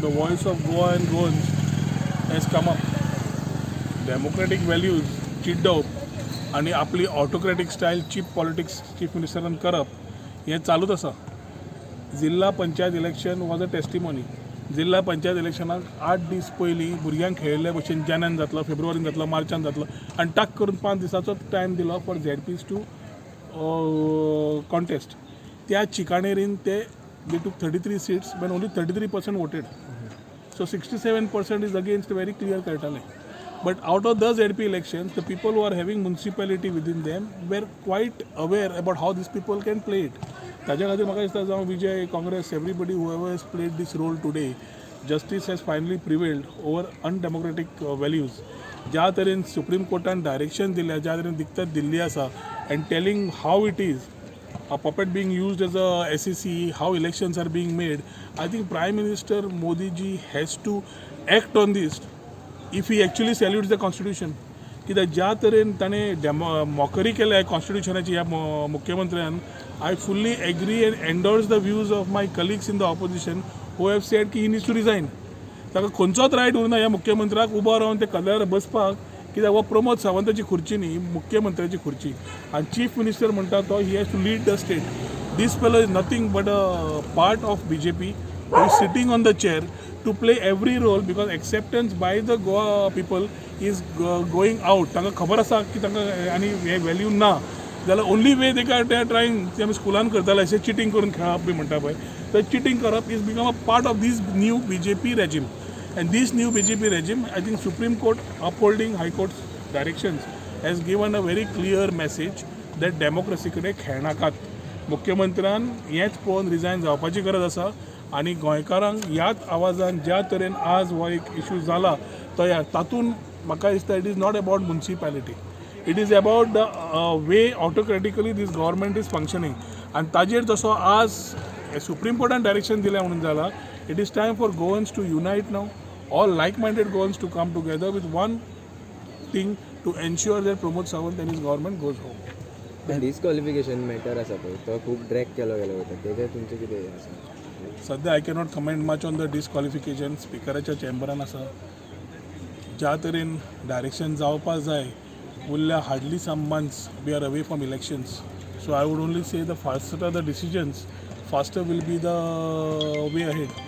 The voice of Goa and Goans has come up. Democratic values चिड्डवप आनी आपली autocratic style, cheap politics chief मिनिस्टरान करप हें चालूच आसा. जिल्हा panchayat election was a testimony. जिल्हा पंचायत इलेक्शनाक 8 दीस पयलीं भुरग्यांक खेळयल्ले भशेन जॅनान जातलो, फेब्रुवारीन जातलो, मार्चान जातलो आनी टाक करून 5 दिसाचो टायम दिलो for ZPs to contest. त्या चिकाणेरीन ते they took 33 seats when only 33% voted. So 67% is against, very clear कळटालें. But out of the ZP elections, the people who are having municipality within them were quite aware about how these people can play it. ताज्या खातीर म्हाका दिसता, जावं Vijay, Congress, everybody who has played this role today, justice has finally prevailed over undemocratic values. ज्या तरेन supreme कोर्टान direction दिल्या, ज्या तरेन दिक्कत दिल्ली आसा and telling how it is a puppet being used as a SEC, how elections are being made. I think Prime Minister Modi ji has to act on this if he actually salutes the constitution. कित्याक ज्या तरेन ताणें demo mockery केल्या कॉन्स्टिट्युशनाची ह्या मुख्यमंत्र्यान, I fully agree and endorse the views of my colleagues in the opposition who have said की he needs to resign. ताका खंयचोच रायट उरना ह्या मुख्यमंत्र्याक उबो रावन ते कदेलार बसपाक, कित्याक हो प्रमोद सावंताची खुर्ची न्ही, मुख्यमंत्र्याची खुर्ची. आनी चीफ मिनिस्टर म्हणटा तो he has to lead the state. This fellow is nothing but a part of BJP who is sitting on the chair to play every role, because acceptance by the Goa people is going out. तांकां खबर आसा की तांकां आनी हे value ना जाल्यार only way they are trying, ते आमी स्कुलान करताले अशें चिटींग करून खेळप बी म्हणटा पळय, तर चिटींग करप is become a part of this new BJP regime. And this new BJP regime, I think Supreme Court upholding High Court's directions has given a very clear message that democracy कडेन खेळनाकात. मुख्यमंत्र्यान हेंच पळोवन resign जावपाची गरज आसा आनी गोंयकारांक ह्याच आवाजान ज्या तरेन आज हो एक इशू जाला तो ह्या तातूंत म्हाका दिसता it is not about municipality, it is about the way autocratically this government is functioning. आनी ताजेर जसो आज सुप्रीम कोर्टान डायरेक्शन दिलें म्हणून जाला, it is time for Goans to unite now, all like minded Goans to come together with one thing, to ensure that Pramod Sawant and his government goes home. Disqualification matter आसा पळय, तो खूब drag केलो गेलो वता, तेजेर तुमचें कितें आसा? सध्या I cannot comment much on the disqualification. स्पिकराच्या चेंबरान आसा. ज्या तरेन डायरेक्शन जावपा जाय, उरल्या hardly some months, we are away from elections, so I would only say the faster the decisions, faster will be the way ahead.